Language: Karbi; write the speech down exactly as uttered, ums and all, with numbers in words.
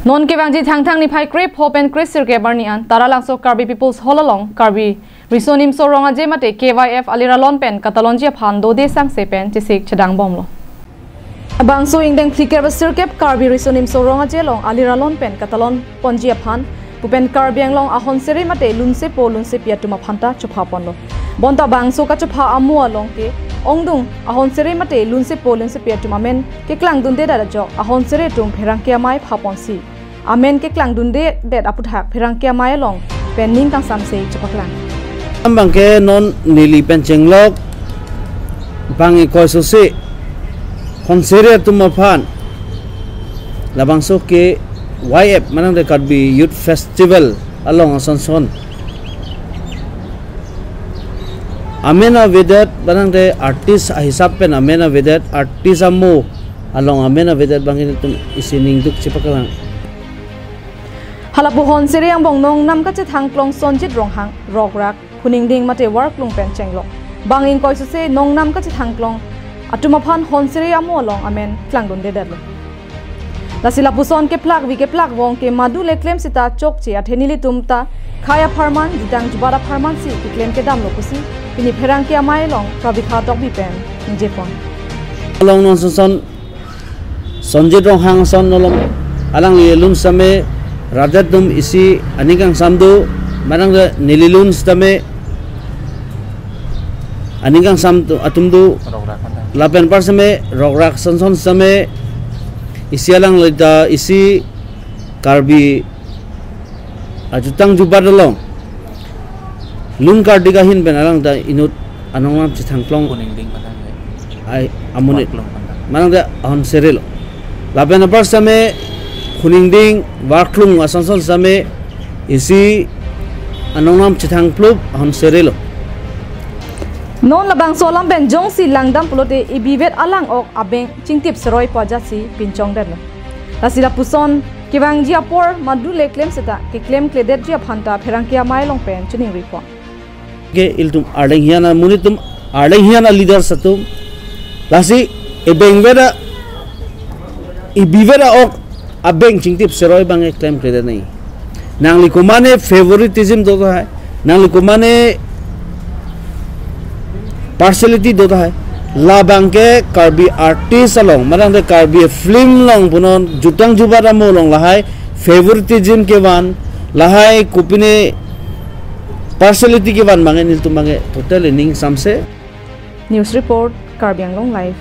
Non kevangji Thangthang niphai krepho pen kresirkep arni an Taralangso Karbi People's Hall along Karbi Riso Nimso Rong Aje mate K Y F aliralon pen katalonji aphan dode sangse pen chesik chedang bomlo. Bangso ingdeng phlikep sirkep Karbi Riso Nimso Rong Aje along aliralon pen katalon ponji aphan pupen Karbi Anglong ahonsere mate lunsepo lunsepi atum aphanta chopha ponlo. Bonta bangso kachopha amo along ke ongdung ahonsere mate lunsepo lunsepi atum amen keklangdunde dak ajok ahonsere atum pherangke amei pha ponsi amen keklangdunde det aputhak pherangke amei along pen ning kangsamse chepaklang. Abangke non neli pen chenglok bang ingkoi sose honsere atum aphan labangso K Y F manang de Karbi Youth Festival along asonson amen avedet manang de artist ahisap pen amen avedet artist amo along amen avedet bang ilitum isi ningduk chepaklang. Halapu honsere angbong nongnam kachethangklong Sonjit Ronghang, Rokrak, Khuningding mate Warklung pen chenglok. Bang ingkoi sose nongnam kachethangklong atum aphan honsere amo along amen klangdunde detlo. Lasi lapuson keplak vi keplak vong ke madu le klem seta chokche athe nelitum ta khei apharman, jutang jubat apharman si keklem kedamlo pusi pini pherangke amei along Pravikha Tokbi pen ningje pon. Along non son Sonjit Ronghang ason nolom alangli lun same raja atum isi aning kangsam do manang de neli lun same aning kangsam do atum do Rokrak mata. Lapen par same Rokrak sonson same isi alangli ta isi Karbi ajutang jubat along lun kardik ahin pen alang ta inut anongnam chethangklong Khuningding mata. Ai amonit Warklung mata. Manang de ahonsere lo. Lapen apar same Khuningding Warklung asonson same isi anongnam chethangplup ahonsere lo. Non labangso alam pen jongsi langdam pulote ibivet alang ok abeng chingtip seroi pu ajat si pinchong detlo. Lasi lapuson kevangji apor madu le klem seta keklem kledetji aphanta pherangke amei along pen chiningri pon. Ke ilitum arleng hiana munitum arleng hiana leaders atum lasi ebeng veda ibivet ok abeng chingtip seroi bang keklem kledet nai. Nangli komane favoritism do tahai, nangli komane partiality do tahai. Labang ke Karbi artist along manang de Karbi film along punon jutang jubat amo along lahai favoritism kevan lahai kopine partiality kevan bang ilitum bang totally ning samse. News report, Karbi Anglong Live.